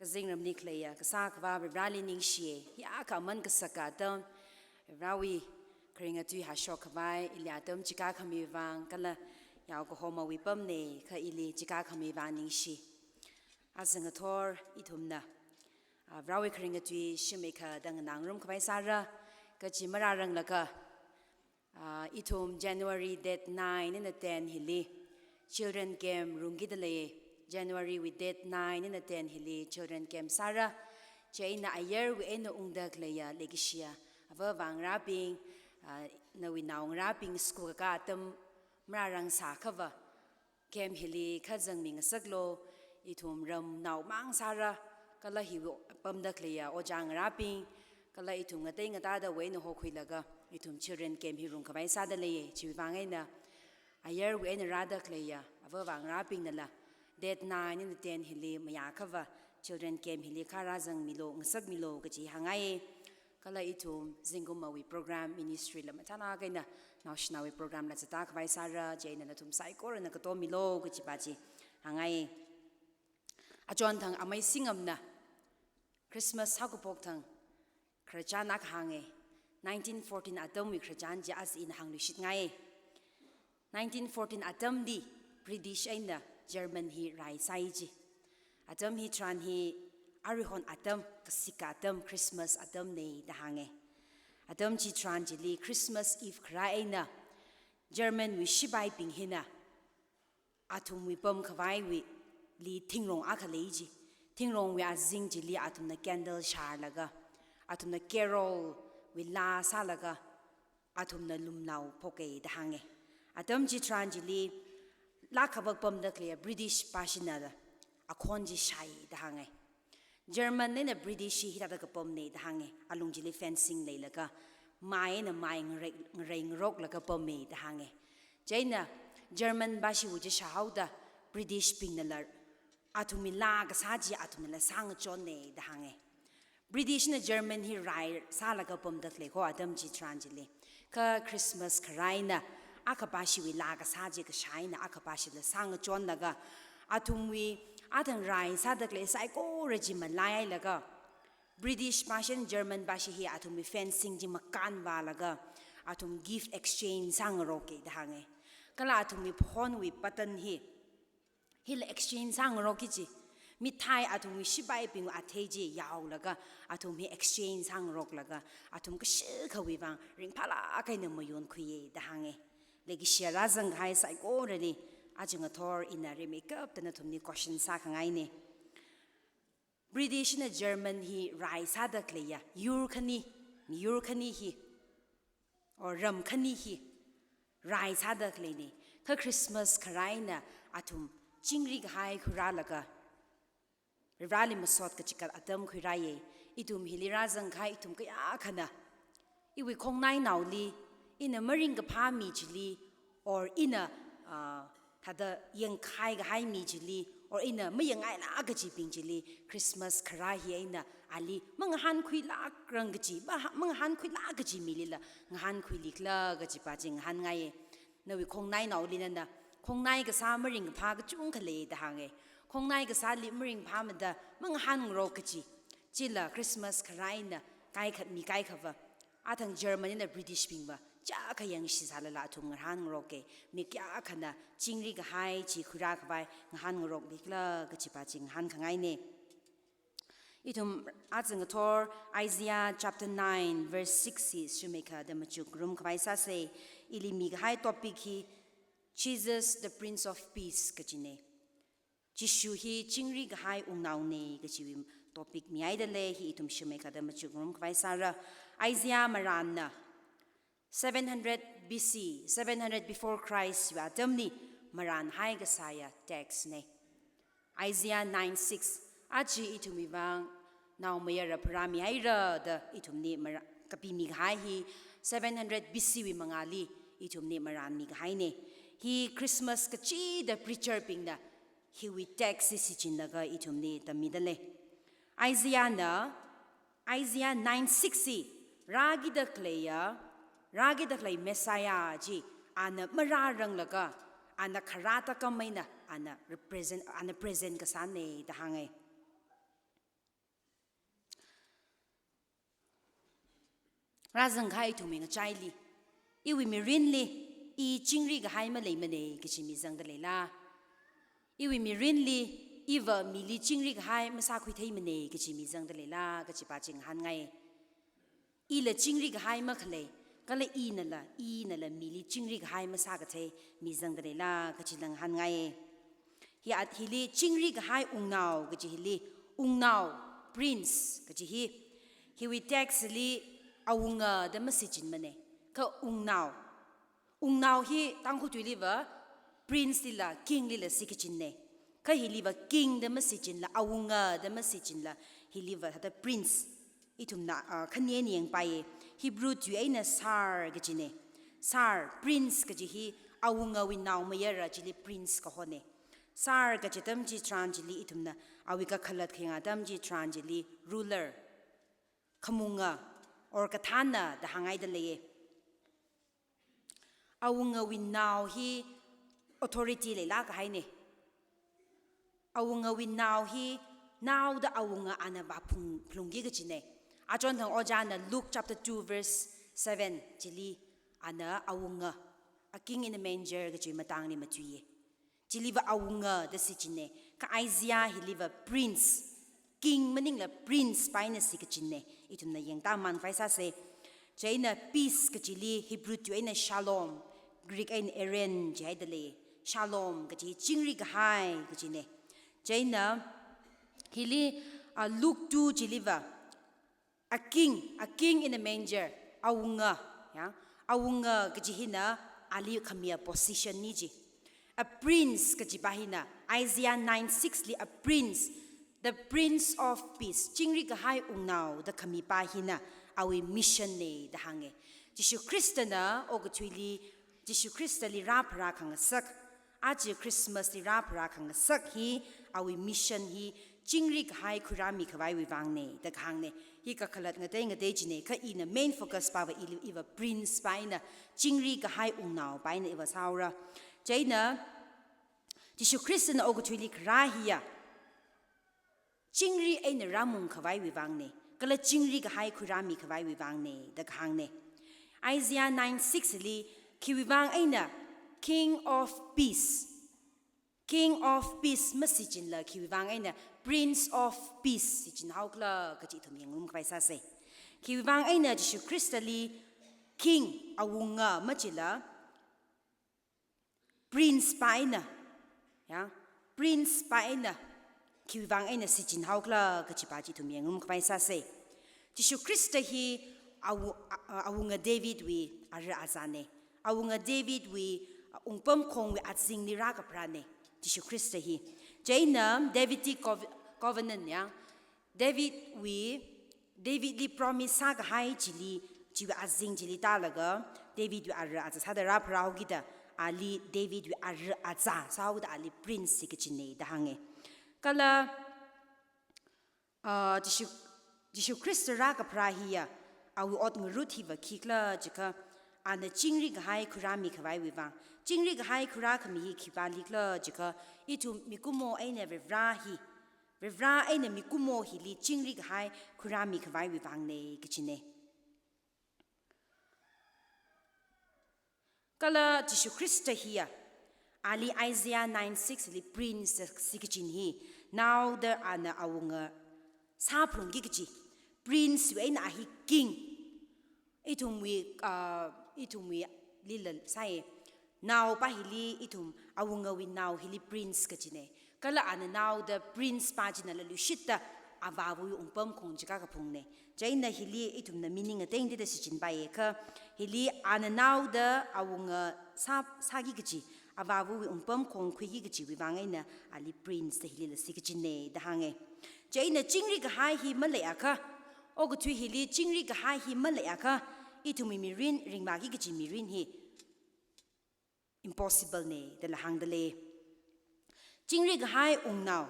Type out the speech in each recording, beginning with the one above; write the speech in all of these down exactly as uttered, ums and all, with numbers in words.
Kazingramli khaleiya kasā akhava Varivarāli ningshiya. Hiyākha aman kasaka atam, Varivarāwui kharinga tui hāshok khavai, ili atam chikākhami vang, kala yaokahomawui pamna, kha ili chikākhami vang ningshi. Aja ngathor ithumna, ah, Varivarāwui kharinga tui shimkhada nganāngarum khavai sāra, kachi marāranglakha, ah, ithum January date nine eina ten hili children camp rungkida lei. January wui date nine eina ten hili children camp sāra. Chieina ayarwui eina ungda khaleiya leikashiya avāva ngarābing, ah, nawui naongarābing school kakā atam marārangsā akhava, camp hili kha zangmi ngasaklu. Ithum ramnao mang sāra, kala hiwui pamda khaleiya ojā ngarābing, kala ithum ngatei ngatāda wena hokhuilaga ithum children camp hi rung khavai sāda lei. Chiwui vang eina ayarwui eina rāda khaleiya avāva ngarābingnala date nine eina ten hili mayākhava children camp hili kha rāzangmilu, ngasakmilu kachi hāngngai. Kala ithum zingkumwui program, ministry la mathālāk eina naoshinaowui program la zatā khavai sāra, chieina nathum saikorana katommilu kachipa chi hāngngai. Achonthang amei Singamna Christmas haokaphok thang khararchan akha hānga. Nineteen fourteen atamwui khararchan chi aja ina hāngluishitngai. Nineteen fourteen atamli British eina German hi rai sāi ji. Atam hitharan hi aruihon atam, kasika atam, Christmas atamna da hānga. Atam chitharan chili Christmas Eve kharā eina Germanwui shipaibing hina athumwui pamkhavaiwuili thingrong akha lei ji. Thingrongwui azing chili athumna candle shārlaga, athumna carol wui laa sālaga, athumna lumnao phoka da hānga. Atam chitharan chili laa khavak pamda khaleiya British pāshina akhon chi shāi da hānga. German eina British hi hithāda kapamna da hānga. Alung chili fencing leilaga, mai eina mai ngarei, ngarei ngaroklaga pama da hānga. Chieina German pāshiwui chi shāhaoda British bingnala athumwui laa kasā chi athumnala sāngachonna da hānga. British na German hi rai sālaga pamda khalei kho atam chitharan chili. Kha Christmas kharā eina akhapāshiwui laa kasā chi kashā eina akhapāshila sāngachonlaga, athumwui athang rai sāda khalei saikora chi malaihailaga, British pāshi eina German pāshi hi athumwui fencing chi makānvālaga, athum gift exchange sāngaroka da hānga. Kala athumwui phonewui button hi hila exchange sāngaroka ji. Mithai athumwui shipaibingwui athei chi yaolaga, athum hi exchange sāngaroklaga, athum kashikhawui vang ringphālāk eina mayonkhuiya da hānga. Leikashiya rāzangkahai saikorali, aja ngathor ina rimeikapta nathumli question sākhangaina. British na German hi rai sāda khaleiya yur khani, miyur khani hi, or ram khani hi rai sāda khaleina. Kha Christmas kharā eina athum chingri kahai khuirālaga, Varivarāli masot kachikat atam khuirāya. Ithum hili rāzangkahai ithum kayākhana iwui khongnainaoli, ina maringkaphā mi chili, or ina, ah, thāda yangkahai kahai mi chili, or ina mayangngailāk kajibing chili, Christmas kharā hi eina ali mangahānkhuilākrang kaji, maha-, mangahānkhuilāk kaji milila ngahānkhuilikhala kajipa chi ngahānngaiya. Nawui khongnainaoli nana, khongnai kasā maringkaphā kachungkha lei da hānga. Khongnai kasāli maringphāmada mangahānngarok kaji. Chila Christmas kharā eina kaikha, mi kaikhava, athang German eina British bingva chiyākha yangshisālala athum ngahānngaroka. Mi kayākhana chingri kahai chi khuirākhavai ngahānngaroklikhala kajipa chi ngahānkhangaina. Ithum aja ngathor Isaiah chapter nine verse six hi shumeikha da machukrumkhavai sāsa. Ili mikahai topic hi Jesus, the Prince of Peace kajina. Jishu hi chingri kahai wungnaona kajiwui topic mihaida lei. Hi ithum shumeikha da machukrumkhavai sāra. Isaiah marānna seven hundred B C, seven hundred before Christ wui atamli marānhai kasāya text na. Isaiah nine six. Aja ithumwui vang naomayara pharāmihaira da ithumli mara-, kapimikahai hi seven hundred B C wui mangāli ithumli marānmikahaina. Hi Christmas kachida preacher bingna hiwui text hi shichinlaga ithumli tammida lei. Isaiah na, Isaiah nine six hi rākida khaleiya, rākida khalei Messiah chi ana marāranglaga, ana kharā takam eina ana represent, ana present kasāna da hānga. Rāzangkahai ithumwui ngachaili, iwui mirinli, i chingri kahai maleimana kachi mi zangda leila? Iwui mirinli, iva mili chingri kahai masākhuitheimana kachi mi zangda leila, kachi pa chi ngahānngai. Ila chingri kahai makhalei, kala inala, inala mili chingri kahai masākathei mi zangda leila, kachi ngahānngai. Hi at hili chingri kahai wungnao kachi hili, wungnao, prince kachi hi, hiwui text li awunga da masichinmana. Kha wungnao, wungnao hi Tangkhul tuiliva prince lila, king lila sikachinna. Kha hiliva king da masichinla, awunga da masichinla, hiliva thāda prince. Ithumna, ah, khani eina yangpaiya. Hebrew tui eina sar kachina. Sar, prince kachi hi awungawui naomayara chili prince kahona. Sar kachi atam chitharan chili ithumna, awui kakhalat khayang atam chitharan chili ruler, khamunga, or kathāna da hānghaida leiya. Awungawui nao hi authority leilāk kahaina. Awungawui nao hi naoda awunga ana vāphung, phalungki kachina. Achonthang ojāna Luke chapter two verse seven chili ana awunga, a king in a manger kachi matangli matuiya. Chiliva awunga da sichinna, kha Isaiah hiliva prince, king maningla prince pa eina sikachinna, ithumna yangtāman khavai sāsa. Chieina peace kachili Hebrew tui eina shalom, Greek eina eirene jihaida lei. Shalom kachi chingri kahai kachina. Chieina hili, ah, Luke two chiliva, a king, a king in a manger, awunga, ya. Awunga kachi hina ali khamiya position na chi. A prince kachi pa hina, Isaiah nine six li a prince, the prince of peace, chingri kahai wungnao da khami pa hina awui mission na da hānga. Jishu Khristana okathuili, Jishu Khristali rāpharā khangasak, aja Christmas li rāpharā khangasak hi, awui mission hi chingri kahai khuirāmi khavaiwui vangna da kahāngna. Hi kakhalat ngatei ngatei china, kha ina main focus pava ili, iva prince pa eina, chingri kahai wungnao pa eina iva sāhaora. Chieina Jishu Khristana okathuili kharā hiya chingri eina rāmung khavaiwui vangna, kala chingri kahai khuirāmi khavaiwui vangna da kahāngna. Isaiah nine six li khiwui vang eina King of Peace, King of Peace masichinla khiwui vang eina Prince of Peace sichinhaokhala kachi ithum yangngarum khavai sāsa. Khiwui vang eina Jishu Khristali King, awunga machila, prince pa eina, ya, prince pa eina khiwui vang eina sichinhaokhala kachi pa chi ithum yangngarum khavai sāsa. Jishu Khrista hi awu-, a-, a-, awunga Davidwui ara azāna. Awunga Davidwui, a, wungpamkhongwui azingli rākapharāna Jishu Khrista hi. Chieina Davidic cov-, covenant, ya, Davidwui, Davidli promise sākahai chili, chiwui azing chili tālaga, Davidwui ara azā sāda rāpharāhaokida, ali Davidwui ara azā sāhaoda ali prince sikachinna da hānga. Kala, ah, Jishu, Jishu Khrista rākapharā hiya, awui ot ngarut hiva khikhala jiakha, ana chingri kahai khuirāmi khavaiwui vang. Chingri kahai khuirākhami hi khipālikhala jiakha, ithum mikumo eina Varivarā hi, Varivarā eina mikumo hili chingri kahai khuirāmi khavaiwui vangna kachina. Kala Jishu Khrista hiya, ali Isaiah nine six li prince sikachin hi, naoda ana awunga sāphalungki kachi, prince wui eina a hi king, ithumwui, ah, ithumwuilila sāya. Nao pa hili ithum awungawui nao hili prince kachina. Kala ana naoda prince pa chinala luishitta avāvawui wungpamkhong chi kakaphungna. Chieina hili ithumna meaning ateiteida sichinpaiya kha, hili ana naoda awunga sā, sāki kachi, avāvawui wungpamkhong khuiki kachiwui vang eina ali prince da hilila sikachinna da hānga. Chieina chingri kahai hi maleiakha, okathui hili chingri kahai hi maleiakha, ithumwui mirin, ringvāki kachi mirin hi impossible na dala hāngda lei. Chingri kahai wungnao,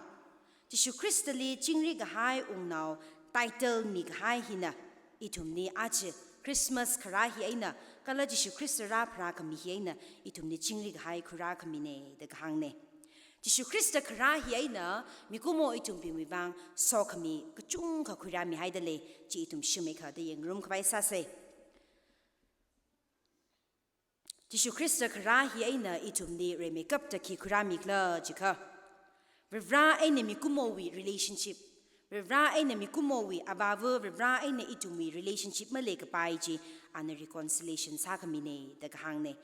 Jishu Khristali chingri kahai wungnao title mikahai hina, ithumli aja Christmas kharā hi eina, kala Jishu Khrista rāpharākhami hi eina, ithumli chingri kahai khuirākhamina da kahāngna. Jishu Khrista kharā hi eina mikumo ithumbingwui vang sokhami kachungkha khuirāmihaida lei, chi ithum shimeikhada yangngarum khavai sāsa. Jishu Khrista kharā hi eina ithumli rimeikapta khi khuirāmikhala jiakha, Varivara eina mikumowui relationship, Varivara eina mikumowui, Avāva Varivara eina ithumwui relationship maleikapai chi, ana reconciliation sākhamina da kahāngna.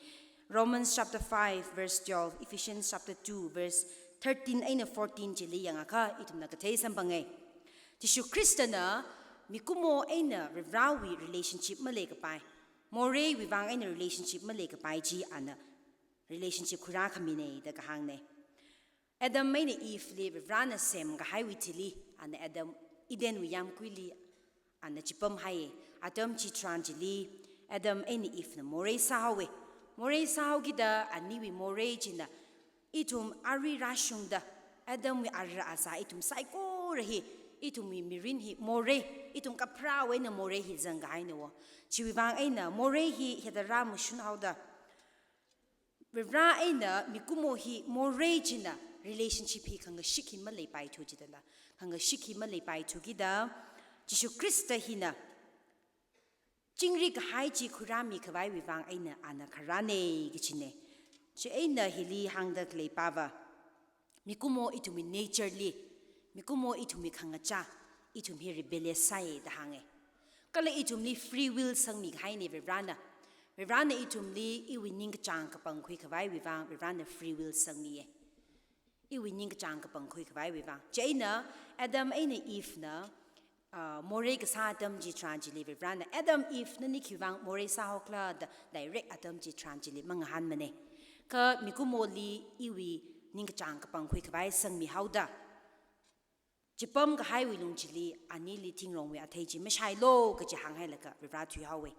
Romans chapter five verse twelve, Ephesians chapter two verse thirteen eina fourteen chili yangakha ithumna kathei samphanga. Jishu Khristana mikumo eina Varivarawui relationship maleikapai, moreiwui vang eina relationship maleikapai chi ana relationship khuirākhamina da kahāngna. Adam eina Eve li Varivarana semkahaiwui thili, ana Adam Edenwui yāmguili ana chipamhaiya. Atam chitharan chili Adam eina Eve na morei sāhaowa. Morei sāhaokida aniwui morei china ithum arui rāshungda, Adamwui ara azā ithum saikora hi, ithumwui mirin hi morei, ithum kapharāwui eina morei hi zangkahaina wo. Chiwui vang eina morei hi hithāda rāmashunhaoda, Varivara eina mikumo hi morei china relationship hi khangashik hi maleipaithu jidala, khangashik hi maleipaithukida, Jishu Khrista hina chingri kahai chi khuirāmikhavaiwui vang eina ana kharāna kachina. Chieina hili hāngda khaleipava, mikumo ithumwui nature li, mikumo ithumwui khangachā, ithum hi rebellious sāya da hānga. Kala ithumli free will sangmikahaina Varivarana. Varivarana ithumli iwui ningkachāng kapangkhuikhavaiwui vang Varivarana free will sangmiya. Iwui ningkachāng kapangkhuikhavaiwui vang. Chieina Adam eina Eve na, ah, morei kasā atam chitharan chili Varivarana, Adam, Eve nani khiwui vang morei sāhaokhala da direct atam chitharan chili mangahānmana. Kha mikumoli iwui ningkachāng kapangkhuikhavai sangmihaoda, chipamkahaiwui lung chili anili thingrongwui athei chi mashailu kaji hānghailaga Varivara thuihaowa.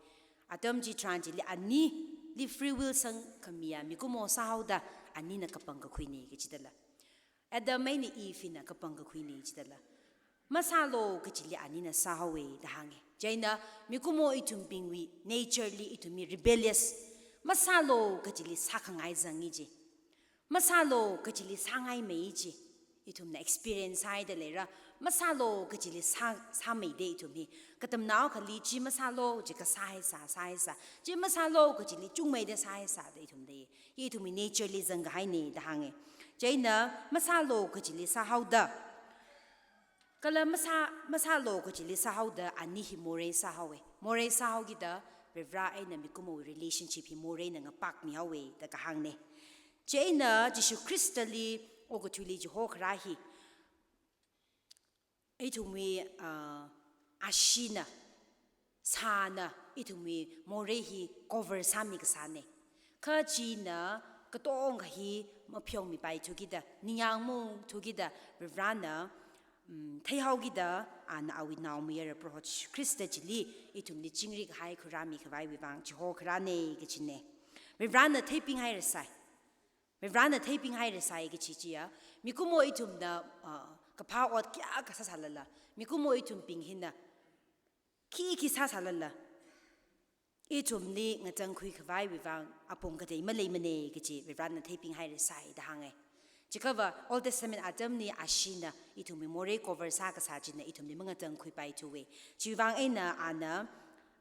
Atam chitharan chili anili free will sangkhamiya mikumo sāhaoda anina kapangkakhuina kajidala, Adam eina Eve na kapangkakhuina jidala, masālu kajili anina sāhaowa da hānga. Chieina mikumo ithumbingwui nature li ithum hi rebellious, masālu kajili sākhangai zangi ji, masālu kajili sāngaimei ji, ithumna experience sāhaida leira. Masālu kajili sā, sāmeida ithum hi, katamnao akhali chi masālu ji kasā haisā, sā haisā, chi masālu kajili chungmeida sā haisā da ithum lei. Hi ithumwui nature li zangkahaina da hānga. Chieina masālu kajili sāhaoda, kala masā, masālu kajili sāhaoda ani hi morei sāhaowa. Morei sāhaokida Varivara eina mikumowui relationship hi moreina ngapakmihaowa da kahāngna. Chieina Jishu Khristali okathuili chihokharā hi ithumwui, ah, asheena, sāna ithumwui morei hi cover sāmi kasāna. Kha china katonga hi mapheomipaithukida, ningyāng maungthukida, Varivarana, mm, theihaokida, ana awui naomayara Proho Jishu Khrista chili ithumli chingri kahai khuirāmikhavaiwui vang chihokharāna kajina. Varivarana theipinghairasai. Varivarana theipinghairasai kaji chiya, mikumo ithumna, ah, kaphā ot kayākha sāsālala, mikumo ithumbing hina khikhi sāsālala, ithumli ngachangkhuikhavaiwui vang apong katei maleimana kaji Varivarana theipinghairasai da hānga. Chiakhava Old Testament atamli asheena ithumwui morei cover sākasā china ithumli mangachangkhuipaithuwa. Chiwui vang eina ana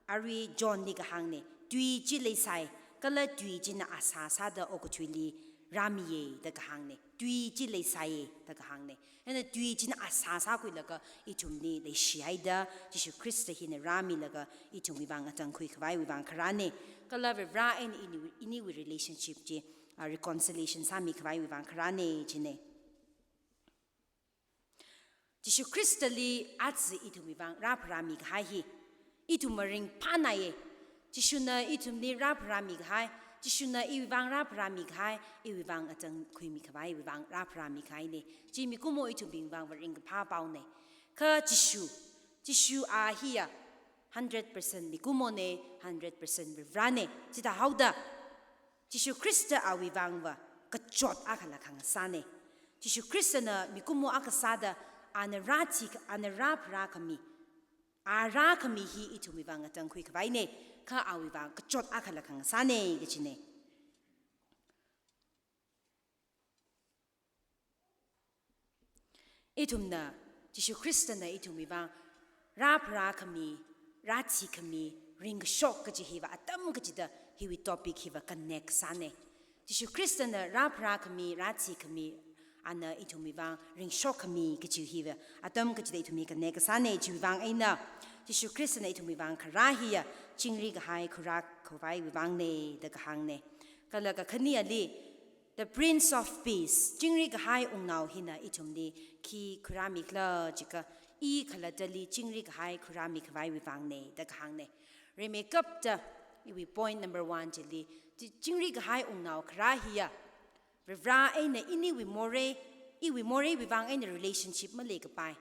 arui Johnli kahāngna, tui chi leisai, kala tui china asā sāda okathuili rāmiya da kahāngna, tui chi leisai da kahāngna. Hina tui china asā sākhuilaga ithumli leishihaida, Jishu Khrista hina rāmilaga ithumwui vang ngachangkhuikhavaiwui vang kharāna. Kala Varivara eina ini, iniwui relationship chi, ah, reconciliation sāmikhavaiwui vang kharāna jina. Jishu Khristali aja ithumwui vang rāpharāmikahai hi ithumwui ringphānaiya. Jishuna ithumli rāpharāmikahai, Jishuna iwui vang rāpharāmikahai, iwui vang ngachangkhuimikhavaiwui vang rāpharāmikahaina. Chi mikumo ithumbingwui vang ringkaphā paona. Kha Jishu, Jishu a hiya hundred percent mikumona, hundred percent Varivarana. Chithāhaoda Jishu Khrista awui vangva kachot akhala khangasāna. Jishu Khristana mikumo akha sāda ana rāthi, ana rāpharākhami, a rākhami hi ithumwui vang ngachangkhuikhavaina, kha awui vang kachot akhala khangasāna kajina. Ithumna, Jishu Khristana ithumwui vang rāpharākhami, rāthikhami, ringkashok kaji hiva atam kachida hiwui topic hiva connect sāna. Jishu Khristana rāpharākhami, rāthikhami, ana ithumwui vang ringshokkhami kaji hiva atam kachida ithumwui connect sāna. Chiwui vang eina Jishu Khristana ithumwui vang kharā hiya chingri kahai khuirā khavaiwui vangna da kahāngna. Kala kakhaneli, the Prince of Peace, chingri kahai wungnao hina ithumli khi khuirāmikhala jiakha, i khalattali chingri kahai khuirāmi khavaiwui vangna da kahāngna. Rimeikapta iwui point number one chili, chi-, chingri kahai wungnao kharā hiya Varivarā eina iniwui morei, iwui moreiwui vang eina relationship maleikapai,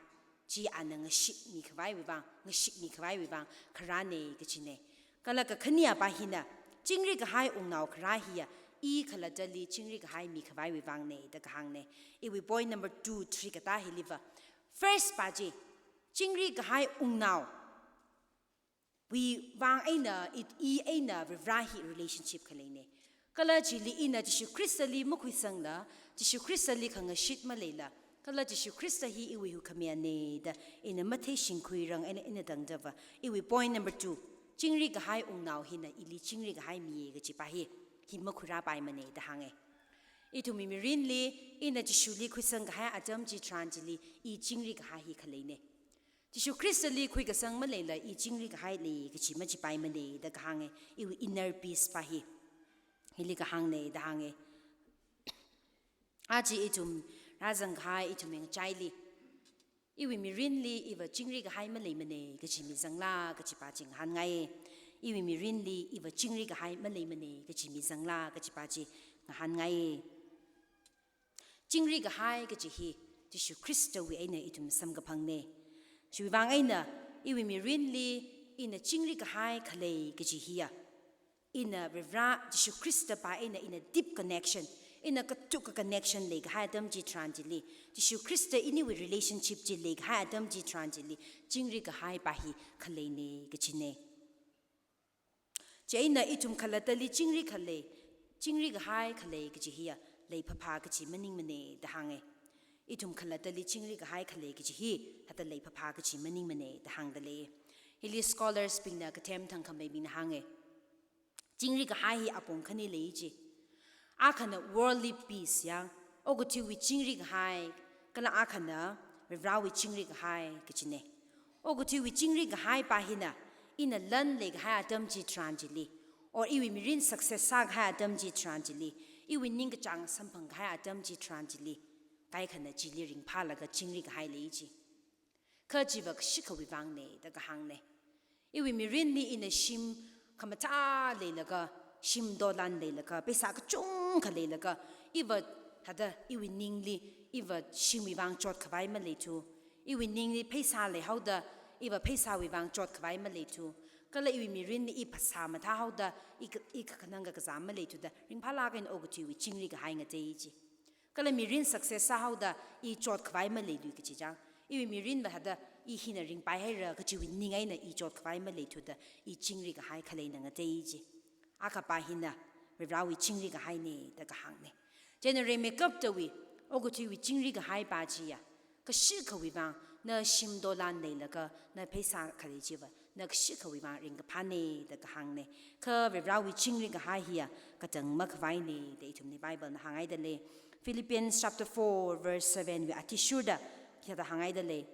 chi ana ngashitmi khavaiwui vang, ngashitmi khavaiwui vang kharāna kajina. Kala kakhanea pa hina, chingri kahai wungnao kharā hiya i khalattali chingri kahai mi khavaiwui vangna da kahāngna. Iwui point number two, three kata hiliva, first pa chi, chingri kahai wungnao wui vang eina, i, i eina Varivarā hi relationship khaleina. Kala chili ina Jishu Khristali makhuisangla, Jishu Khristali khangashit maleila, kala Jishu Khrista hi iwui huikhamiyana da ina matheishingkhuirang eina ina tangdava, iwui point number two, chingri kahai wungnao hina ili chingri kahai miya kaji pa hi, hi makhuirāpaimana da hānga. Ithumwui mirinli ina Jishuli khuisang kahai atam chitharan chili i chingri kahai hi khaleina. Jishu Khristali khuikasang maleila i chingri kahai lei kaji machipaimana da kahānga, iwui inner peace pa hi. Hili kahāngna da hānga. Aja ithum rāzang kahai ithumwui ngachaili, iwui mirinli iva chingri kahai maleimana kaji mizangla kaji pa chi ngahānngai. Iwui mirinli iva chingri kahai maleimana kaji mizangla kaji pa chi ngahānngai. Chingri kahai kaji hi Jishu Khristawui eina ithum samkaphangna. Chiwui vang eina iwui mirinli ina chingri kahai khalei kaji hiya, ina Varivarā Jishu Khrista pa eina ina deep connection, ina katukka connection leikahai atam chitharan chili, Jishu Khrista iniwui relationship chi leikahai atam chitharan chili, chingri kahai pa hi khaleina kajina. Chieina ithum khalattali chingri khalei, chingri kahai khalei kaji hiya leiphāphā kaji maningmana da hānga. Ithum khalattali chingri kahai khalei kaji hi hithāda leiphāphā kaji maningmana da hāngdalei. Hili scholars bingna, kathem thangkhameibingna hānga, chingri kahai hi apong khani lei ji. Akhana worldly peace yang, okathuiwui chingri kahai, kala akhana Varivarāwui chingri kahai kajina. Okathuiwui chingri kahai pa hina, ina lan leikahai atam chitharan chili, or iwui mirin success sākahai atam chitharan chili, iwui ningkachāng samphang kahai atam chitharan chili, kaikhana chili ringphālaga chingri kahai lei ji. Kha chiva kashikhawui vangna da kahāngna. Iwui mirinli ina shim khamathā leilaga, shim dolan leilaga, pheisā kachungkha leilaga, iva hithāda iwui ningli, iva shimwui vang chotkhavai maleithu. Iwui ningli pheisā leihaoda, iva pheisāwui vang chotkhavai maleithu. Kala iwui mirinli i phasā mathāhaoda, i ka-, i kakhanang kakazā maleithuda, ringphālāk eina okathuiwui chingri kahai ngatei ji. Kala mirin success sāhaoda i chotkhavai maleilui kaji chang, iwui mirinva hithāda i hina ringpaihaira kajiwui ning eina i chotkhavai maleithuda i chingri kahai khaleina ngatei ji. Akha pa hina Varivarāwui chingri kahaina da kahāngna. Chieina rimeikaptawui, okathuiwui chingri kahai pa chiya, kashikhawui vang, na shim dolan leilaga, na pheisā khalei chiva, na kashikhawui vang ringkaphāna da kahāngna. Kha Varivarāwui chingri kahai hiya katang makhavaina da ithumli Bible na hānghaidalei. Philippians chapter four verse seven wui athishurda hithāda hānghaidalei.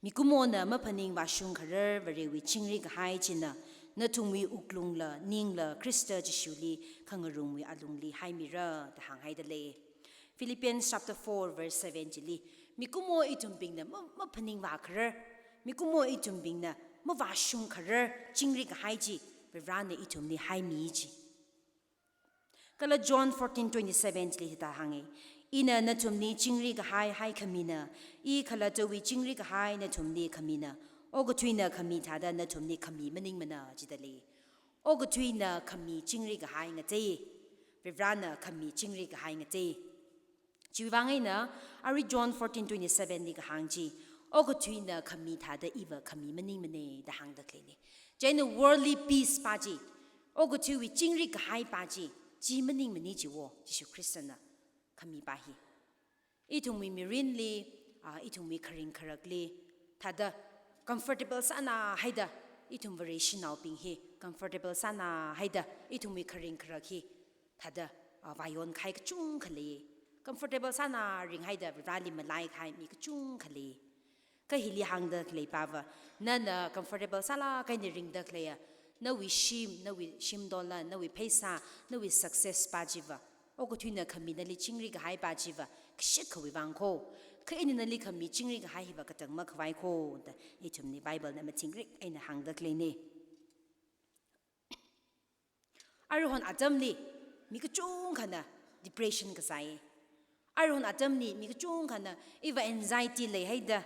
Mikumona maphaning vāshung kharar Varewui chingri kahai china, nathumwui wuklungla, ningla Khrista Jishuli khangarumwui alungli haimira da hānghaidalei. Philippians chapter four verse seven chili, mikumo ithumbingna ma-, maphaning vākharar, mikumo ithumbingna mavāshung kharar chingri kahai chi, Varivarāna ithumli haimi ji. Kala John fourteen twenty-seven chili hithāda hānga, ina nathumli chingri kahai haikhamina, i khalattawui chingri kahai nathumli khamina, okathuina khami thāda nathumli khami maningmana jidalei. Okathuina khami chingri kahai ngatei, Varivarāna khami chingri kahai ngatei. Chiwui vang eina, arui John fourteen twenty-seven li kahāng chi, okathuina khami thāda iva khami maningmana da hāngda khaleina. Chieina worldly peace pa chi, okathuiwui chingri kahai pa chi, chi maningmana jiwo, Jishu Khristana khami pa hi. Ithumwui mirinli, ah, ithumwui kharing kharakli, thāda comfortable sāna haida, ithum Vareshinaobing hi comfortable sāna haida ithumwui kharing kharak hi thāda, ah, vāyon kahai kachungkha lei. Comfortable sāna ringhaida Vareli malai kahai mi kachungkha lei. Kha hili hāngda khalei pava, nana comfortable sālāk eina ringda khaleiya, nawui shim, nawui shim dollar, nawui pheisā, nawui success pa chiva okathuina khami nali chingri kahai pa chiva kashik khawui vang kho. Kha ina nali khami chingri kahai hiva katang makhavai kho da ithumli Bible na mathingrik eina hāngda khaleina. Aruihon atamli mi kachungkhana depression kasāi. Aruihon atamli mi kachungkhana iva anxiety leihaida,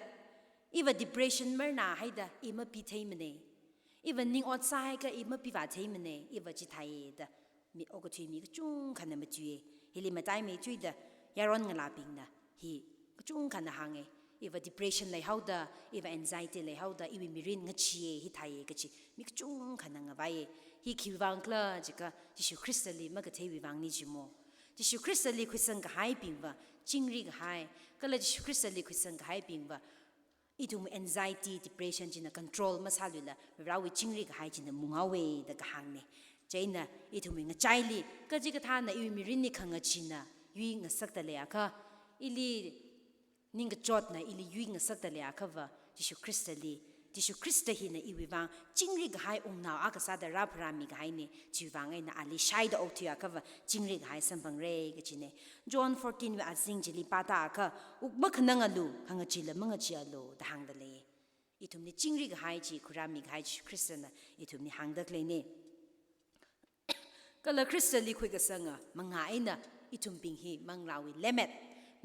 iva depression marna haida, i mapi theimana, iva ning ot sāhaiakha i mapi vā theimana, iva chithāi da mi okathui mi kachungkhana matuiya. Hili mataimeithuida yaron ngalābingna hi kachungkhana hānga. Iva depression leihaoda, iva anxiety leihaoda, iwui mirin ngacheeya, hithāya kachi mi kachungkhana ngavaiya. Hi khiwui vang khala jiakha Jishu Khristali makatheiwui vangna chimo. Jishu Khristali khuisang kahaibingva chingri kahai, kala Jishu Khristali khuisang kahaibingva ithumwui anxiety, depression china control masāluila Varewui chingri kahai china munghaowa da kahāngna. Chieina ithumwui ngachaili kachikathāna iwui mirinli khangacheena yuingasakta leiakha, ili ningkachotna ili yuingasakta leiakhava Jishu Khristali, Jishu Khrista hina iwui vang chingri kahai wungnao akha sāda rāpharāmi kahaina. Chiwui vang eina ali shaida okthuiakhava chingri kahai samphangra kachina. John fourteen wui azing chili pātāakha, wuk makhanangalu, khangacheela mangacheealu da hāngda lei. Ithumli chingri kahai chi khuirāmi kahai Jishu Khristana ithumli hāngda khaleina. Kala Khristali khuikasanga manga eina ithumbing hi manglāwui lemmet,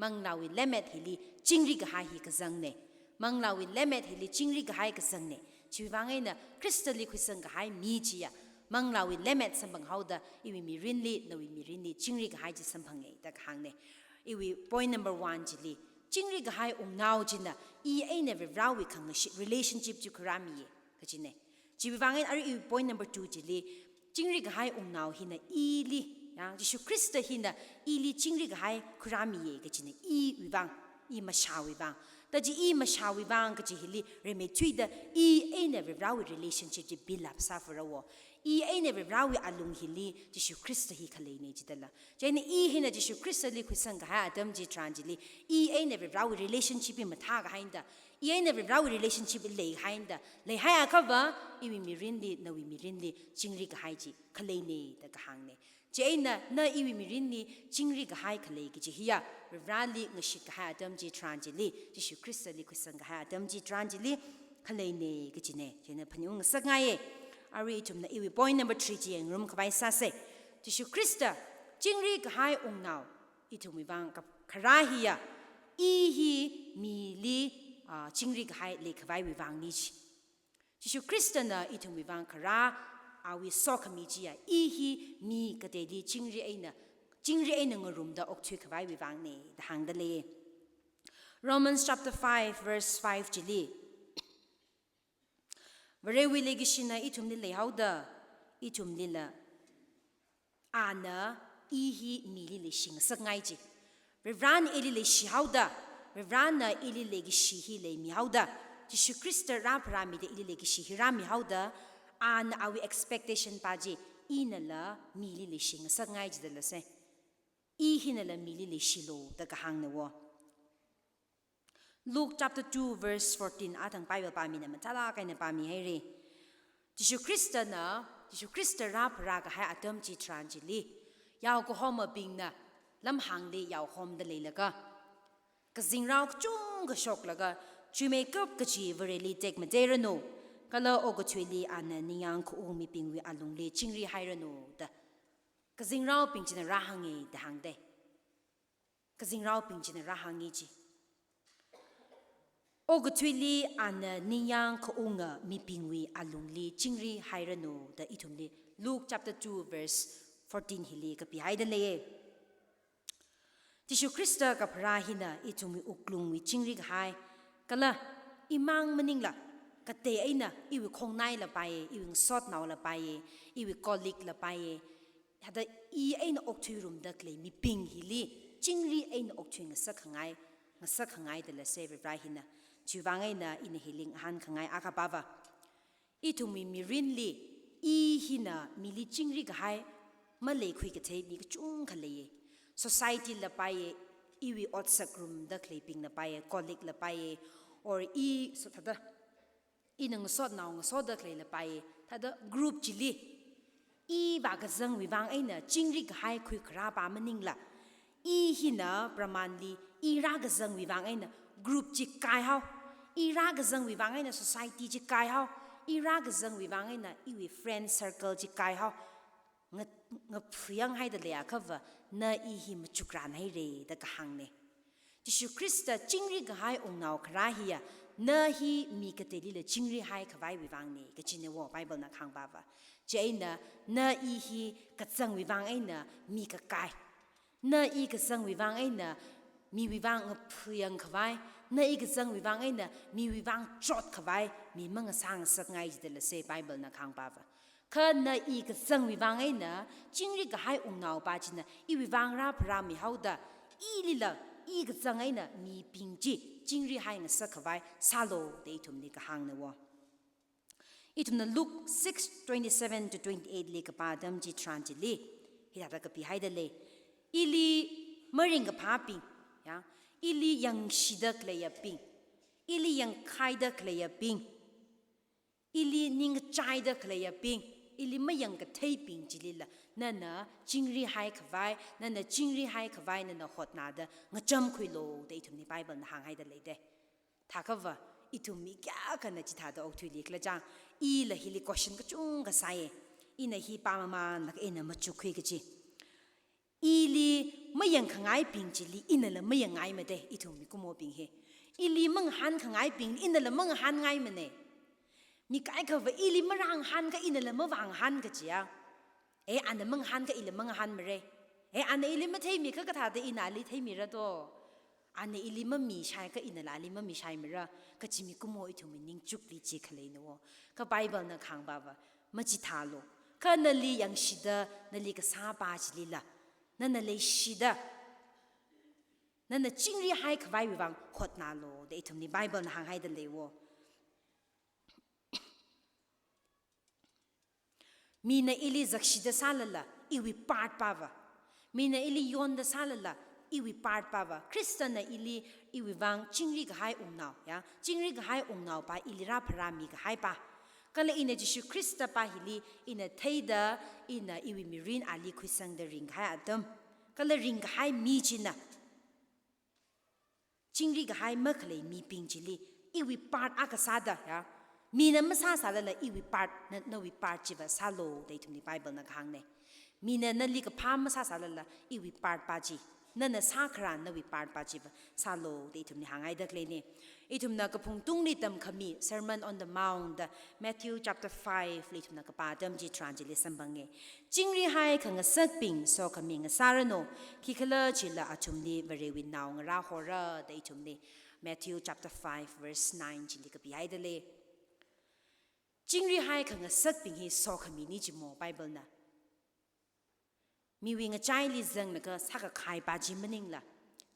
manglāwui lemmet hili chingri kahai hi kazangna. Manglāwui lemmet hili chingri kahai kazangna. Chiwui vang eina Khristali khuisang kahai mi chiya manglāwui lemmet samphanghaoda iwui mirinli, nawui mirinli chingri kahai chi samphanga da kahāngna. Iwui point number one chili, chingri kahai wungnao china i eina Varewui khangashit relationship chi khuirāmiya kachina. Chiwui vang eina arui iwui point number two chili, chingri kahai wungnao hina ili, ya, Jishu Khrista hina ili chingri kahai khuirāmiya kachina, iwui vang, i mashāwui vang. Tachi i mashāwui vang kachi hili rimeithuida i eina Varewui relationship chi build up sāfarawo. I eina Varewui alung hili Jishu Khrista hi khaleina jidala. Chieina i hina Jishu Khristali khuisang kahai atam chitharan chili, i eina Varewui relationship hi mathā kahaina da, i eina Varewui relationship hi lei kahaina da, leihaiakhava iwui mirinli, nawui mirinli chingri kahai chi khaleina da kahāngna. Chieina na iwui mirinli chingri kahai khalei kachi hiya, Vareli ngashit kahai atam chitharan chili, Jishu Khristali khuisang kahai atam chitharan chili khaleina kachina. Chieina phaningung ngasakngaiya. Arui ithumna iwui point number three chi yangngarum khavai sāsa. Jishu Khrista chingri kahai wungnao ithumwui vang kap-, kharā hiya, i hi mili, ah, chingri kahai leikhavaiwui vangna chi. Jishu Khristana ithumwui vang kharā awui sokhami chiya, i hi mi kateili chingri eina, chingri eina ngarumda okthui khavaiwui vangna da hāngda lei. Romans chapter five verse five chili, Varewui leikashina ithumli leihaoda, ithumlila ana i hi mili leishi ngasakngai chi. Varena ili leishihaoda, Varena ili leikashi hi leimihaoda, Jishu Khrista rāpharāmida ili leikashi hi rāmihaoda, ana awui expectation pa chi, inala mili leishi ngasakngai jidalasa. I hinala mili leishilu da kahāngnawo. Luke chapter two verse fourteen, athang Bible pāmina mathālāk eina pāmihaira. Jishu Khristana, Jishu Khrista rāpharā kahai atam chitharan chili, yao kahomabingna lamhāngli yaohomda leilaga, kazingrao kachungkha shoklaga, chuimeikap kachi Vareli tekmateiranu, kala okathuili ana ningyāng khaung mibingwui alungli chingri hairanu da kazingraobing china rāhānga da hāngda. Kazingraobing china rāhānga chi. Okathuili ana ningyāng khaunga mibingwui alungli chingri hairanu da ithumli Luke chapter two verse fourteen hili kapihaida leiya. Jishu Khrista kapharā hina ithumwui wuklungwui chingri kahai, kala imang maningla katei eina iwui khongnaila paiya, iwui ngasotnaola paiya, iwui colleaguela paiya, hithāda i eina okthuirumda khalei mibing hili chingri eina okthui ngasakkhangai, ngasakkhangai dalasa Vare hina. Chiwui vang eina ina hili ngahānkhangai akha pava, ithumwui mirinli I hina mili chingri kahai maleikhui kathei mi kachungkha leiya. Society la paiya, iwui otsak room da khaleibingna paiya, colleague la paiya, or i so thāda, ina ngasotnao ngasoda khaleila paiya, thāda group chili. I vākazangwui vang eina chingri kahai khuikharā pa maningla, i hina pramanli, i rākazangwui vang eina group chi kaihao, i rākazangwui vang eina society chi kaihao, i rākazangwui vang eina iwui friend circle chi kaihao, nga, ngaphuyang haida leiakhava, na i hi machukran haira da kahāngna. Jishu Khrista chingri kahai wungnao kharā hiya, na hi mi kateilila chingri haikhavaiwui vangna, kajina wo Bible na kahāngpava. Chieina, na i hi kazangwui vang eina mi kakai. Na i kazangwui vang eina miwui vang ngaphuyang khavai. Na i kazangwui vang eina miwui vang chotkhavai mi mangasā ngasakngai jidala se Bible na kahāngpava. Kha na i kazangwui vang eina chingri kahai wungnao pa china iwui vang rāpharāmihaoda, ilila i kazang eina mibing chi chingri hai ngasak khavai sālu da ithumli kahāngna wo. Ithumna Luke six twenty-seven to twenty-eight li kapā atam chitharan chili, hithāda kapihaida lei. Ili maringkaphābing, ya, ili yangshida khaleiyabing, ili yangkhaida khaleiyabing, ili ningkachaida khaleiyabing, ili mayangkatheibing chilila, nana chingri haikhavai, nana chingri haikhavai nana hotnada ngachamkhuilu da ithumli Bible na hānghaida leida. Thākhava, ithum mi kayākhana chithāda okathuili khala chang, ila hili question kachungkha sāya. Ina hi pāmamānlāk eina machukkhui kaji. Ili mayangkhangaibing chili inala mayangngaimada, ithum mikumobing hi. Ili mangahānkhangaibing inala mangahānngaimana. Mi kaikhava ili marāngahānkha inala mavāngahān kajiya. E, ana mangahānkha ila mangahānmara. E, ana ili matheimikha kathāda ina ali theimira do. Ana ili mamishaikha inala ali mamishaimara, kaji mikumo ithumwui ningchukli chi khaleina wo. Kha Bible na kahāngpava, machithālu. Kha nali yangshida, nali kasāpa chilila, nana leishida, nana chingri haikhavaiwui vang hotnalu da ithumli Bible na hānghaida lei wo. Mina ili zakshida sālala, iwui part pava. Mina ili yonda sālala, iwui part pava. Khristana ili, iwui vang chingri kahai wungnao, ya, chingri kahai wungnao pa ili rāpharāmi kahai pa. Kala ina Jishu Khrista pa hili ina theida, ina iwui mirin ali khuisangda ringkahai atam, kala ringkahai mi china chingri kahai makhalei mibing chili iwui part akha sāda, ya. Mina masāsālala iwui part, na, nawui part chiva sālu da ithumli Bible na kahāngna. Mina nali kaphā masāsālala iwui part pa chi, nana sākharā nawui part pa chiva sālu da ithumli hānghaida khaleina. Ithumna kaphungtungli tamkhami Sermon on the Mount da Matthew chapter five li ithumna kapā atam chitharan chili samphanga. Chingri haikhangasakbing sokhami ngasāranu, khikhalajila athumli Varewui nao ngarāhora da ithumli Matthew chapter five verse nine chili kapihaida lei. Chingri haikhangasakbing hi sokhamina jimo Bible na. Miwui ngachaili zanglaga sākakhai pa chi maningla,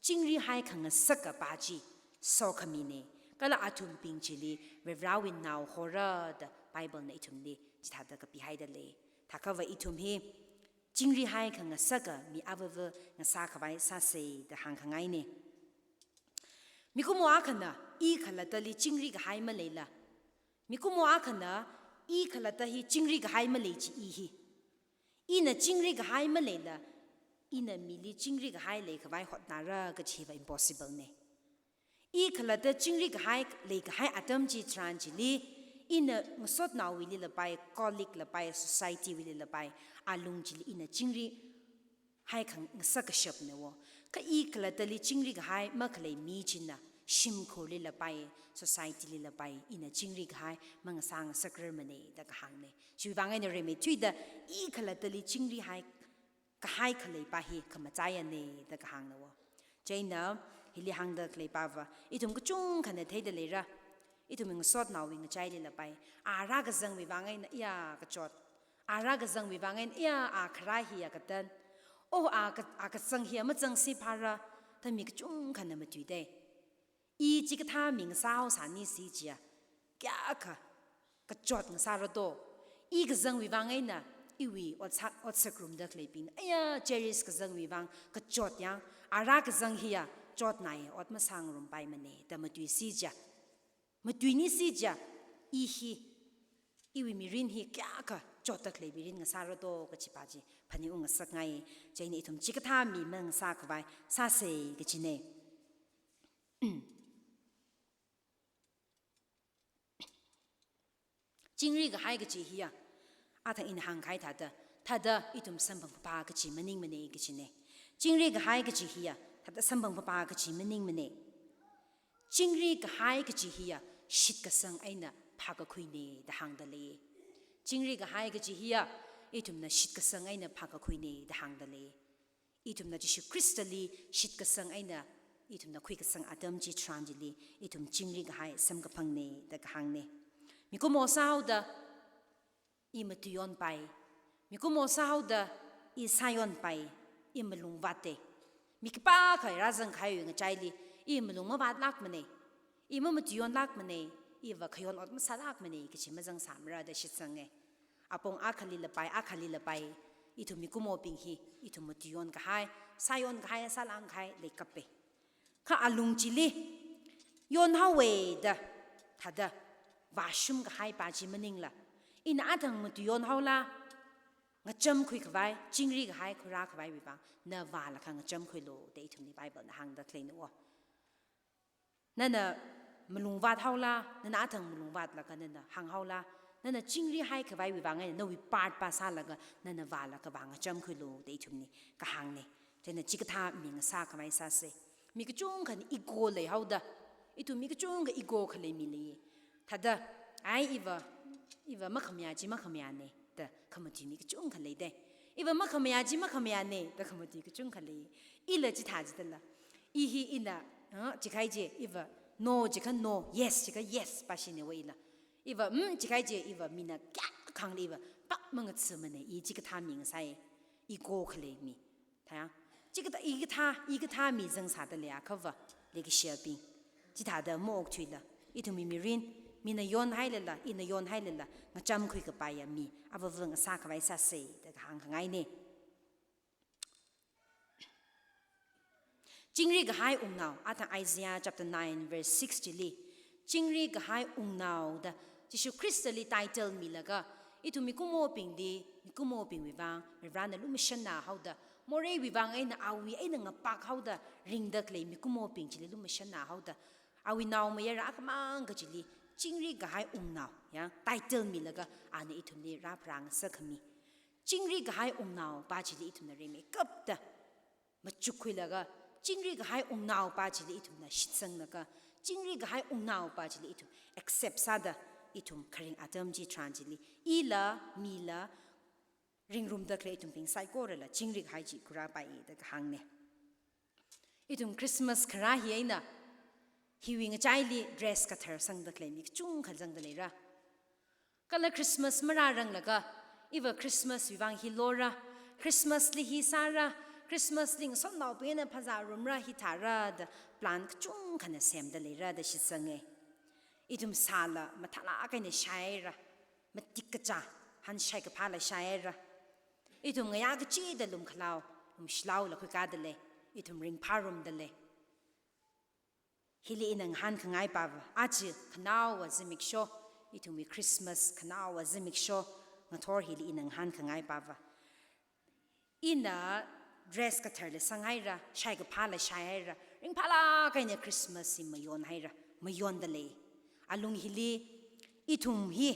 chingri haikhangasaka pa chi sokhamina. Kala athumbing chili Varewui nao hora da Bible na ithumli chithāda kapihaida lei. Thākhava ithum hi chingri haikhangasaka mi avava ngasākhavai sāsa da hāngkhangaina. Mikumo akhana i khalattali chingri kahai maleila, mikumo akhana i khalatta hi chingri kahai malei chi i hi. Ina chingri kahai maleila, ina mili chingri kahai leikhavai hotnara kajiva impossible na. I khalatta chingri kahai leikahai atam chitharan chili, ina ngasotnaowuili lapai, colleague lapai, society wuili lapai, alung chili ina chingri haikhangasaka shapna wo. Kha i khalattali chingri kahai makhalei mi china shimkhurli lapai, society li lapai, ina chingri kahai mangasā ngasakrar mana da kahāngna. Chiwui vang eina rimeithuida i khalattali chingri hai kahai khalei pa hi khamachaiya na da kahāngna wo. Chieina hili hāngda khalei pava ithum kachungkhana theida leira. Ithum ngasotnaowui ngachaili lapai, a rākazangwui vang eina iya kachot, a rākazangwui vang eina iya a kharā hiya katan, oh, a ka, a kazang hiya mazangsi phara, da mi kachungkhana matuida. I chikathā mi ngasāhaosāni si jiya, kayākha kachot ngasāra do. I kazangwui vang eina, iwui otsak, otsak rumda khaleibing, aya, cherish kazangwui vang kachot yang, ara kazang hiya chotnai, ot masāngarum paimane, da matuisi ja. Matuinisi ja, i hi, iwui mirin hi kayākha chotda khalei mirin ngasāra do kachi pa chi phaningung ngasakngai. Chieina ithum chikathā mi mangasā khavai sāsei kachine. Chingri kahai kachi hiya, athang ina hāngkahai thāda, thāda ithum samphang phapha kachi maningmane kachine. Chingri kahai kachi hiya, thāda samphang phapha kachi maningmane. Chingri kahai kachi hiya shitkasang eina phākakhuine da hāngda lei. Chingri kahai kachi hiya ithumna shitkasang eina phākakhuine da hāngda lei. Ithumna Jishu Khristali shitkasang eina ithumna khuikasang atam chitharan chili, ithum chingri kahai samkaphangne da kahāngne. Mikumo sāhaoda i matuiyon pai. Mikumo sāhaoda i sāyon pai. I malung vāte. Mi khipākha rāzang kahaiwui ngachaili i malung mavātlākmane. I mamatuiyonlākmane. Iva khayon ot masālākmane kachi mazangsāmara da shitsange. Apong akhali lapai, akhali lapai, ithum mikumobing hi, ithum matuiyon kahai, sāyon kahai, sālang kahai leikape. Kha alung chili yonhaowe da, thāda vāshum kahai pa chi maningla, ina athang matuiyon haola, ngachamkhui khavai, chingri kahai, khura khavaiwui vang na vālaga ngachamkhuilu da ithumli Bible na hāngda khaleina o. Nana malung vāt haola, nana athang malung vātlaga nana hānghaola, nana chingri hai khavaiwui vang eina nawui part pa sālaga nana vālaga vā ngachamkhuilu da ithumli kahāngne. Chieina chikathā mi ngasā khavai sāsei. Mi kachungkhana ego leihaoda, ithum mi kachungkha ego khalei mi lei. Thāda, ai iva, iva makhamayā chi makhamayāne da khamatui mi kachungkha leide. Iva makhamayā chi makhamayāne da khamatui kachungkha lei. Ila chithā jidala. I hi ina, ah, chikahai chi, iva no chikha no, yes chikha yes pa shine wa ila. Iva, mm, chikahai chi, iva mina kayākha hāngla iva pak mangatsamane, i chikathā mi ngasai, ego khalei mi. Thāya. Chikathā, i kathā, i kathā mi zangsāda leiakhava, leikashiyabing. Chithāda maokthuila, ithumwui mirin, mina yonhailala, ina yonhailala, ngachamkhui kapaiya mi, avāva ngasā khavai sāsei da kahāng khangaine. Chingri kahai wungnao, athang Isaiah chapter nine verse six chili, chingri kahai wungnao da Jishu Khristali title milaga, ithum mikumobingli, mikumobingwui vang, Varivarana lumashanna haoda, moreiwui vang eina awui eina ngapak haoda, ringda khalei mikumobing chili lumashanna haoda, awui naomayara akhamang kachili, chingri kahai wungnao, ya, title milaga, ana ithumli rāpharā ngasakkhami. Chingri kahai wungnao pa chili ithumna rimeikapta machukkhuilaga, chingri kahai wungnao pa chili ithumna shitsanglaga, chingri kahai wungnao pa chili ithum accept sāda, ithum kharing atam chitharan chili, ila, mila, ringrumda khalei ithumbing saikorala, chingri kahai chi khura pai da kahāngne. Ithum Christmas kharā hi eina, hiwui ngachaili dress kathar sangda khalei mi kachungkha zangda leira. Kala Christmas marāranglaga, iva Christmas wui vang hi lora, Christmas li hi sāra, Christmas li ngasotnaobingna phazā rumra hi thāra da plan kachungkhana semda leira da shitsange. Ithum sāla mathālāk eina shaira, matik kachā, han shaikaphāla shaira. Ithum ngayā kachida lumkhalao, lumshilaola khuikāda lei, ithum ringphārumda lei. Hili ina ngahānkhangai pava, aja khanaowa zimiksho, ithumwui Christmas khanaowa zimiksho, ngathor hili ina ngahānkhangai pava. Ina dress katharla sanghaira, shaikaphāla shaihaira, ringphālāk eina Christmas hi mayonhaira, mayonda lei. Alung hili, ithum hi,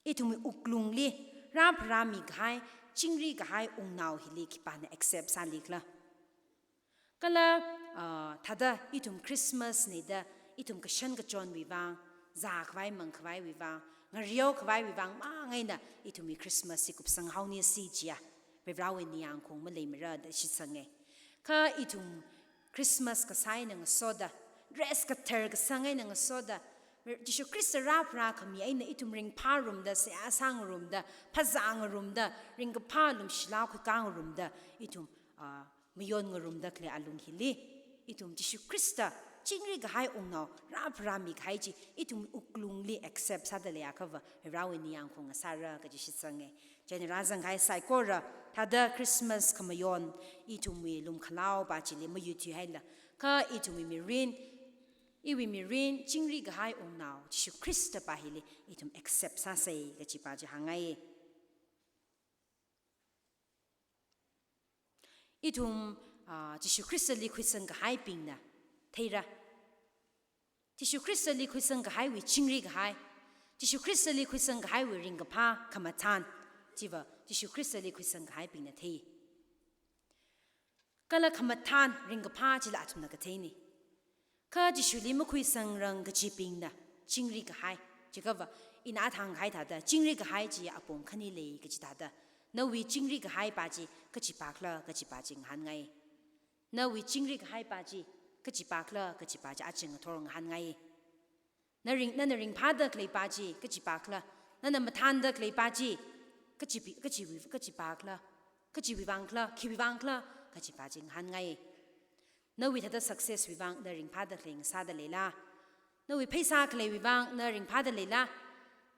ithumwui wuklungli, rāpharāmi kahai, chingri kahai wungnao hili khipāna accept sālikhala. Kala, ah, thāda ithum Christmas ne da, ithum kashan kachonwui vang, zākhavai mangkhavaiwui vang, ngareo khavaiwui vang mang eina ithumwui Christmas hi kupsang haonisi chiya, Varivarawui ningyāng khaung maleimara da shitsange. Kha ithum Christmas kasā eina ngasoda, dress kathar kasang eina ngasoda, Jishu Khrista rāpharākhami eina ithum ringphārumda, seihā sāngarumda, phazāngarumda, ringkaphā lumshilao khuikāngarumda, ithum, ah, mayonngarumda khalei alung hili, ithum Jishu Khrista Chingri kahai wungnao rāpharāmi kahai chi ithum wuklungli accept sāda leiakhava, Varewui ningyāng khaung ngasāra kaji shitsanga. Chieina rāzang kahai saikora, thāda Christmas khamayon, ithumwui lumkhalaopa chili mayuithuihaila, kha ithumwui mirin, iwui mirin, chingri kahai wungnao Jishu Khristapa hili ithum accept sāsa kajipa chi hāngngai. Ithum, ah, Jishu Khristali khuisang kahaibingna theira. Jishu Khristali khuisang kahaiwui chingri kahai, Jishu Khristali khuisang kahaiwui ringkaphā khamathān, chiva Jishu Khristali khuisang kahaibingna thei. Kala khamathān ringkaphā chila athumna katheina. Kha Jishuli makhuisangrang kajibingna chingri kahai. Chiakhava, ina athang kahai thāda, chingri kahai chi apong khani lei kaji thāda, nawui chingri kahaipa chi kachipakhala kajipa chi ngahānngai. Nawui chingri kahaipa chi kachipakhala kajipa chi aja ngathor ngahānngai. Na ring, nana ringphāda khaleipa chi kachipakhala, nana mathānda khaleipa chi kachipi-, kachiwui, kachipakhala, kachiwui vangkhala, khiwui vangkhala kajipa chi ngahānngai. Nawui thāda success wui vang na ringphāda khalei ngasāda leila? Nawui pheisā khaleiwui vang na ringphāda leila?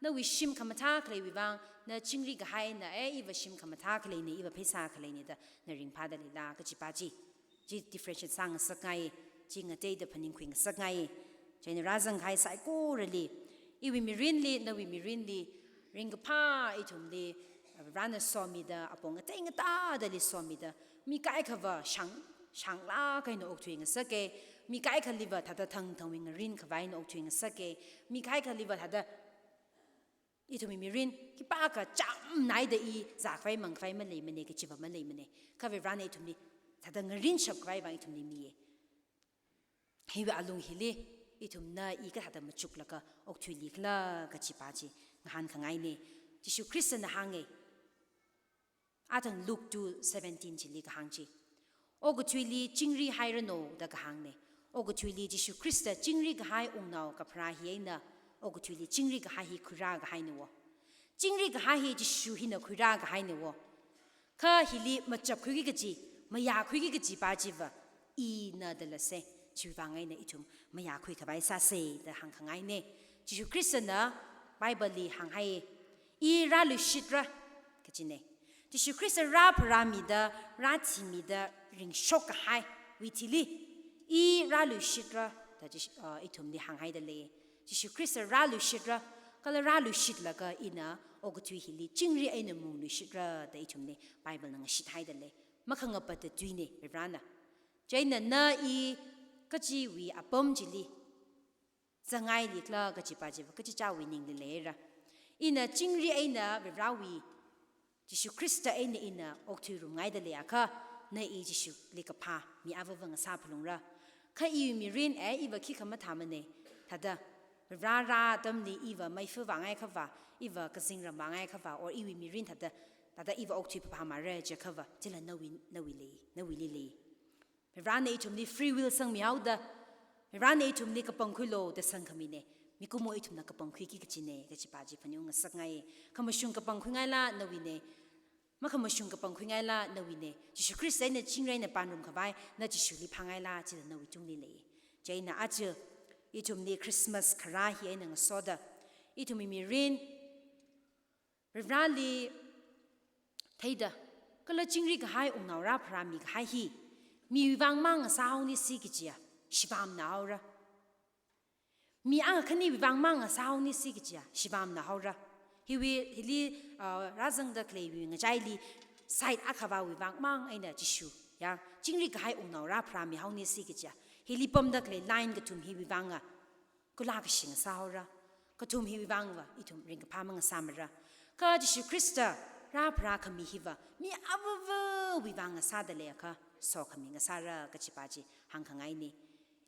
Nawui shim khamathā khaleiwui vang na chingri kahaina, eh, iva shim khamathā khaleina, iva pheisā khaleina da na ringphāda leila kajipa chi, chi differentiate sāngasakngai, chi ngateida phaningkhui ngasakngai. Chieina rāzang kahai saikorali, iwui mirinli, nawui mirinli, ringkaphā ithumli Varena somida, apong ngatei ngatādali somida, mi kaikhava shang, shanglāk eina okthui ngasaka, mi kaikhaliva thāda thangthangwui ngarin khavai eina okthui ngasaka, mi kaikhaliva thāda ithumwui mirin khipākha chāmnaida i zākhavai mangkhavai maleimana, kachiva maleimana. Kha Varena ithumli thāda ngarinshap khavai vang ithumli miya. Hiwui alung hili ithumna i kathāda machuklaga okthuilikhala kajipa chi ngahānkhangaina. Jishu Khristana hānga. Athang Luke two seventeen chili kahāng chi, okathuili chingri hairanu da kahāngna. Okathuili Jishu Khrista chingri kahai wungnao kapharā hi eina okathuili chingri kahai hi khuirā kahaina wo. Chingri kahai hi Jishu hina khuirā kahaina wo. Kha hili machapkhuiki kaji, mayākhuiki kajipa chiva ina dalase, chiwui vang eina ithum mayākhui khavai sāsa da hāngkhangaina. Jishu Khristana Bible li hānghai, i rāluishitra kajina. Jishu Khrista rāpharāmida, rāthimida ringshok kahaiwui thili, i rāluishitra da Jishu, uh, ithumli hānghaida lei. Jishu Khrista rāluishitra, kala rāluishitlaga ina okathui hili chingri eina mungluishitra da ithumli Bible na ngashithaida lei. Makhangapatta tuina Varena. Chieina na i kachiwui apam chili zangngailikhala kajipa chiva kachichāwui ningli leira. Ina chingri eina Varewui, Jishu Khrista eina ina okthuirumngaida leiakha, na i Jishuli kaphā mi avava ngasāphalungra. Kha iwui mirin, eh, iva khikha mathāmana, thāda Vare rā atamli iva meifa vāngai khava, iva kazingram vāngai khava, or iwui mirin thāda, thāda iva okthui phaphāmara jiakhava, chila nawui, nawui lei, nawuili lei. Varena ithumli free will sangmihaoda, Varena ithumli kapangkhuilu da sangkhamina. Mikumo ithumna kapangkhuiki kajina kajipa chi phaningung ngasakngai. Khamashung kapangkhuingaila nawuina. Makhamashung kapangkhuingaila nawuina. Jishu Khrista eina chingri eina pānrum khavai, na Jishuli phāngaila chila nawui tungli lei. Chieina aja ithumli Christmas kharā hi eina ngasoda, ithumwui mirin Vareli theida, kala chingri kahai wungnao rāpharāmi kahai hi miwui vang mang ngasāhaonisi kajiya shibamnahaora. Mi akha khaniwui vang mang ngasāhaonisi kajiya shibamnahaora. Hiwui, hili, ah, rāzangda khaleiwui ngachaili side akhavawui vang mang eina Jishu, ya, chingri kahai wungnao rāpharāmihaonisi kajiya, hili pamda khalei line kathum hiwui vanga kula kashi ngasāhaora. Kathum hiwui vangva ithum ringkaphā mangasāmara. Kha Jishu Khrista rāpharākhami hiva mi avavawui vang ngasāda leiakha sokhami ngasāra kajipa chi hāngkhangaina.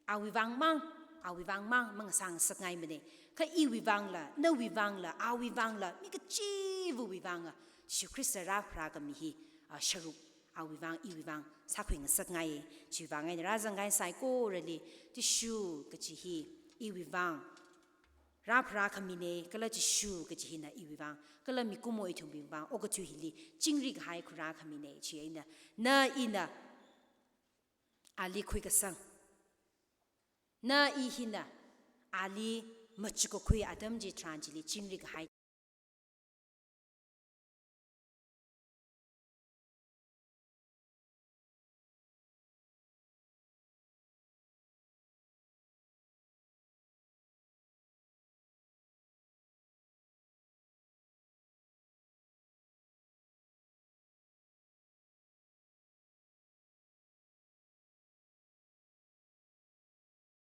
Awui vang mang, awui vang mang mangasā ngasakngaimana. Kha iwui vangla, nawui vangla, awui vangla, mi kachivawui vanga Jishu Khrista rāpharākhami hi, ah, sharuk awui vang, iwui vang sākhui ngasakngai. Chiwui vang eina rāzangkahai saikorali, Jishu kaji hi iwui vang rāpharākhamina, kala Jishu kaji hina iwui vang, kala mikumo ithumwui vang okathui hili chingri kahai khuirākhamina. Chieina na ina ali khuikasang, Na i hina ali machukakhui atam chitharan chili chingri kahai.